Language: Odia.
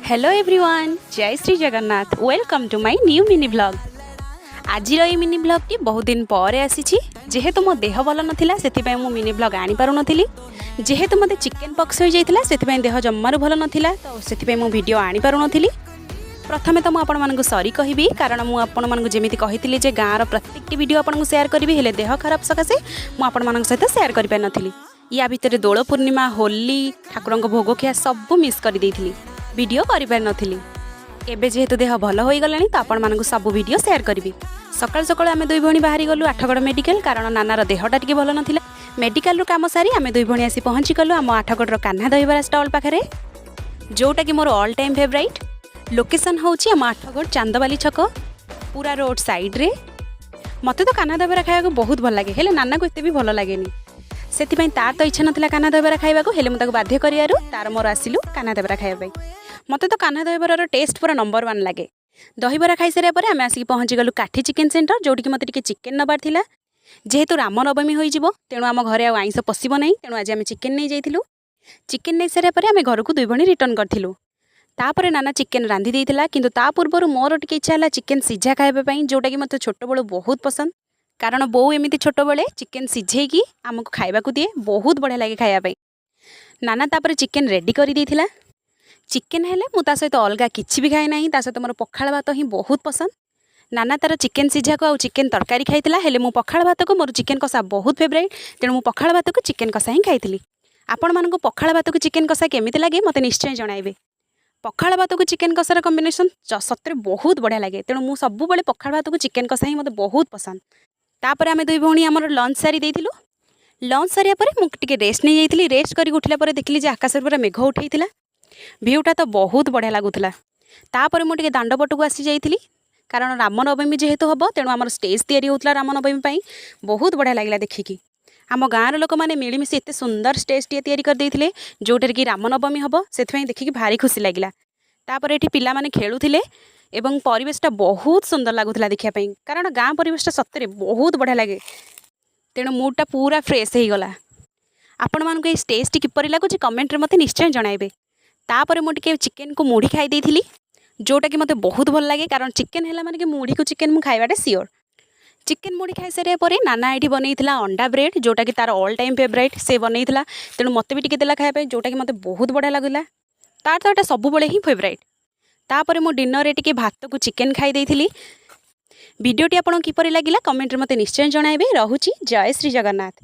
Hello everyone, Jay Shri Jagannath. Welcome to my new mini vlog. ଆଜିର ଏଇ ମିନି ଭ୍ଲଗ୍ଟି ବହୁତ ଦିନ ପରେ ଆସିଛି। ଯେହେତୁ ମୋ ଦେହ ଭଲ ନଥିଲା, ସେଥିପାଇଁ ମୁଁ ମିନି ଭ୍ଲଗ୍ ଆଣିପାରୁନଥିଲି। ଯେହେତୁ ମୋତେ ଚିକେନ୍ ପକ୍ସ ହୋଇଯାଇଥିଲା, ସେଥିପାଇଁ ଦେହ ଜମାରୁ ଭଲ ନଥିଲା, ତ ସେଥିପାଇଁ ମୁଁ ଭିଡ଼ିଓ ଆଣିପାରୁନଥିଲି। ପ୍ରଥମେ ତ ମୁଁ ଆପଣମାନଙ୍କୁ ସରି କହିବି, କାରଣ ମୁଁ ଆପଣମାନଙ୍କୁ ଯେମିତି କହିଥିଲି ଯେ ଗାଁର ପ୍ରତ୍ୟେକଟି ଭିଡ଼ିଓ ଆପଣଙ୍କୁ ସେୟାର କରିବି, ହେଲେ ଦେହ ଖରାପ ସକାଶେ ମୁଁ ଆପଣମାନଙ୍କ ସହିତ ସେୟାର କରିପାରିନଥିଲି। ୟା ଭିତରେ ଦୋଳ ପୂର୍ଣ୍ଣିମା, ହୋଲି, ଠାକୁରଙ୍କ ଭୋଗ ଖିଆ ସବୁ ମିସ୍ କରିଦେଇଥିଲି, ଭିଡ଼ିଓ କରିପାରିନଥିଲି। ଏବେ ଯେହେତୁ ଦେହ ଭଲ ହୋଇଗଲାଣି, ତ ଆପଣମାନଙ୍କୁ ସବୁ ଭିଡ଼ିଓ ସେୟାର କରିବି। ସକାଳୁ ସକାଳୁ ଆମେ ଦୁଇ ଭଉଣୀ ବାହାରି ଗଲୁ ଆଠଗଡ଼ ମେଡ଼ିକାଲ, କାରଣ ନାନାର ଦେହଟା ଟିକେ ଭଲ ନଥିଲା। ମେଡ଼ିକାଲରୁ କାମ ସାରି ଆମେ ଦୁଇ ଭଉଣୀ ଆସି ପହଞ୍ଚିଗଲୁ ଆମ ଆଠଗଡ଼ର କାହ୍ନା ଦହିବରା ଷ୍ଟଲ୍ ପାଖରେ, ଯେଉଁଟାକି ମୋର ଅଲ୍ ଟାଇମ୍ ଫେଭରାଇଟ୍। ଲୋକେସନ୍ ହେଉଛି ଆମ ଆଠଗଡ଼ ଚାନ୍ଦବାଲି ଛକ, ପୁରା ରୋଡ଼ ସାଇଡ଼୍ରେ। ମୋତେ ତ କାହ୍ନା ଦହିବରା ଖାଇବାକୁ ବହୁତ ଭଲ ଲାଗେ, ହେଲେ ନାନାକୁ ଏତେ ବି ଭଲ ଲାଗେନି। ସେଥିପାଇଁ ତାର ତ ଇଚ୍ଛା ନଥିଲା କାହ୍ନା ଦହିବରା ଖାଇବାକୁ, ହେଲେ ମୁଁ ତାକୁ ବାଧ୍ୟ କରିବାରୁ ତାର ମୋର ଆସିଲୁ କାହ୍ନା ଦହିବରା ଖାଇବା ପାଇଁ। ମୋତେ ତ କାହ୍ନା ଦହିବରାର ଟେଷ୍ଟ ପୁରା ନମ୍ବର ୱାନ୍ ଲାଗେ। ଦହିବରା ଖାଇସାରିବା ପରେ ଆମେ ଆସିକି ପହଞ୍ଚିଗଲୁ କାଠି ଚିକେନ୍ ସେଣ୍ଟର, ଯେଉଁଠିକି ମୋତେ ଟିକେ ଚିକେନ୍ ନେବାର ଥିଲା। ଯେହେତୁ ରାମନବମୀ ହୋଇଯିବ, ତେଣୁ ଆମ ଘରେ ଆଉ ଆଇଁଷ ପଶିବ ନାହିଁ, ତେଣୁ ଆଜି ଆମେ ଚିକେନ୍ ନେଇଯାଇଥିଲୁ। ଚିକେନ୍ ନେଇସାରିବା ପରେ ଆମେ ଘରକୁ ଦୁଇ ଭଉଣୀ ରିଟର୍ନ କରିଥିଲୁ। ତାପରେ ନାନା ଚିକେନ୍ ରାନ୍ଧି ଦେଇଥିଲା, କିନ୍ତୁ ତା ପୂର୍ବରୁ ମୋର ଟିକେ ଇଚ୍ଛା ହେଲା ଚିକେନ୍ ସିଝା ଖାଇବା ପାଇଁ, ଯେଉଁଟାକି ମୋତେ ଛୋଟବେଳୁ ବହୁତ ପସନ୍ଦ। କାରଣ ବୋଉ ଏମିତି ଛୋଟବେଳେ ଚିକେନ୍ ସିଝେଇକି ଆମକୁ ଖାଇବାକୁ ଦିଏ, ବହୁତ ବଢ଼ିଆ ଲାଗେ ଖାଇବା ପାଇଁ। ନାନା ତାପରେ ଚିକେନ୍ ରେଡ଼ି କରିଦେଇଥିଲା। ଚିକେନ୍ ହେଲେ ମୁଁ ତା ସହିତ ଅଲଗା କିଛି ବି ଖାଏ ନାହିଁ, ତା ସହିତ ମୋର ପଖାଳ ଭାତ ହିଁ ବହୁତ ପସନ୍ଦ। ନାନା ତାର ଚିକେନ୍ ସିଝାକୁ ଆଉ ଚିକେନ୍ ତରକାରୀ ଖାଇଥିଲା, ହେଲେ ମୁଁ ପଖାଳ ଭାତକୁ ମୋର ଚିକେନ୍ କଷା ବହୁତ ଫେଭରାଇଟ୍, ତେଣୁ ମୁଁ ପଖାଳ ଭାତକୁ ଚିକେନ୍ କଷା ହିଁ ଖାଇଥିଲି। ଆପଣମାନଙ୍କୁ ପଖାଳ ଭାତକୁ ଚିକେନ୍ କଷା କେମିତି ଲାଗେ, ମୋତେ ନିଶ୍ଚୟ ଜଣାଇବେ। ପଖାଳ ଭାତକୁ ଚିକେନ୍ କଷାର କମ୍ବିନେସନ୍ ସତରେ ବହୁତ ବଢ଼ିଆ ଲାଗେ, ତେଣୁ ମୁଁ ସବୁବେଳେ ପଖାଳ ଭାତକୁ ଚିକେନ୍ କଷା ହିଁ ମୋତେ ବହୁତ ପସନ୍ଦ। ତାପରେ ଆମେ ଦୁଇ ଭଉଣୀ ଆମର ଲଞ୍ଚ ସାରି ଦେଇଥିଲୁ। ଲଞ୍ଚ ସାରିବା ପରେ ମୁଁ ଟିକେ ରେଷ୍ଟ ନେଇଯାଇଥିଲି। ରେଷ୍ଟ କରିକି ଉଠିଲା ପରେ ଦେଖିଲି ଯେ ଆକାଶରେ ପୁରା ମେଘ ଉଠେଇଥିଲା। ଭିଉଟା ତ ବହୁତ ବଢ଼ିଆ ଲାଗୁଥିଲା। ତାପରେ ମୁଁ ଟିକେ ଦାଣ୍ଡ ପଟକୁ ଆସି ଯାଇଥିଲି, କାରଣ ରାମନବମୀ ଯେହେତୁ ହେବ, ତେଣୁ ଆମର ଷ୍ଟେଜ୍ ତିଆରି ହେଉଥିଲା ରାମନବମୀ ପାଇଁ। ବହୁତ ବଢ଼ିଆ ଲାଗିଲା ଦେଖିକି। ଆମ ଗାଁର ଲୋକମାନେ ମିଳିମିଶି ଏତେ ସୁନ୍ଦର ଷ୍ଟେଜ୍ଟିଏ ତିଆରି କରିଦେଇଥିଲେ, ଯେଉଁଟାରେ କି ରାମନବମୀ ହେବ। ସେଥିପାଇଁ ଦେଖିକି ଭାରି ଖୁସି ଲାଗିଲା। ତାପରେ ଏଠି ପିଲାମାନେ ଖେଳୁଥିଲେ ଏବଂ ପରିବେଶଟା ବହୁତ ସୁନ୍ଦର ଲାଗୁଥିଲା ଦେଖିବା ପାଇଁ, କାରଣ ଗାଁ ପରିବେଶଟା ସତରେ ବହୁତ ବଢ଼ିଆ ଲାଗେ। ତେଣୁ ମୁଡ଼୍ଟା ପୁରା ଫ୍ରେଶ୍ ହେଇଗଲା। ଆପଣମାନଙ୍କୁ ଏଇ ଷ୍ଟେଜ୍ଟି କିପରି ଲାଗୁଛି, କମେଣ୍ଟରେ ମୋତେ ନିଶ୍ଚୟ ଜଣାଇବେ। ତାପରେ ମୁଁ ଟିକେ ଚିକେନକୁ ମୁଢ଼ି ଖାଇ ଦେଇଥିଲି, ଯେଉଁଟାକି ମୋତେ ବହୁତ ଭଲ ଲାଗେ, କାରଣ ଚିକେନ ହେଲା ମାନେ କି ମୁଢ଼ିକୁ ଚିକେନ ମୁଁ ଖାଇବାଟା ସିଓର। ଚିକେନ ମୁଢ଼ି ଖାଇସାରିବା ପରେ ନାନା ଏଇଠି ବନେଇଥିଲା ଅଣ୍ଡା ବ୍ରେଡ଼୍, ଯେଉଁଟାକି ତାର ଅଲ୍ ଟାଇମ୍ ଫେଭରାଇଟ୍। ସେ ବନେଇଥିଲା, ତେଣୁ ମୋତେ ବି ଟିକେ ଦେଲା ଖାଇବା ପାଇଁ, ଯେଉଁଟାକି ମୋତେ ବହୁତ ବଢ଼ିଆ ଲାଗିଲା। ତାର ତ ଏଇଟା ସବୁବେଳେ ହିଁ ଫେଭରାଇଟ୍। ତାପରେ ମୁଁ ଡିନରରେ ଟିକେ ଭାତକୁ ଚିକେନ ଖାଇ ଦେଇଥିଲି। ଭିଡ଼ିଓଟି ଆପଣଙ୍କୁ କିପରି ଲାଗିଲା, କମେଣ୍ଟରେ ମୋତେ ନିଶ୍ଚୟ ଜଣାଇବେ। ରହୁଛି, ଜୟ ଶ୍ରୀ ଜଗନ୍ନାଥ।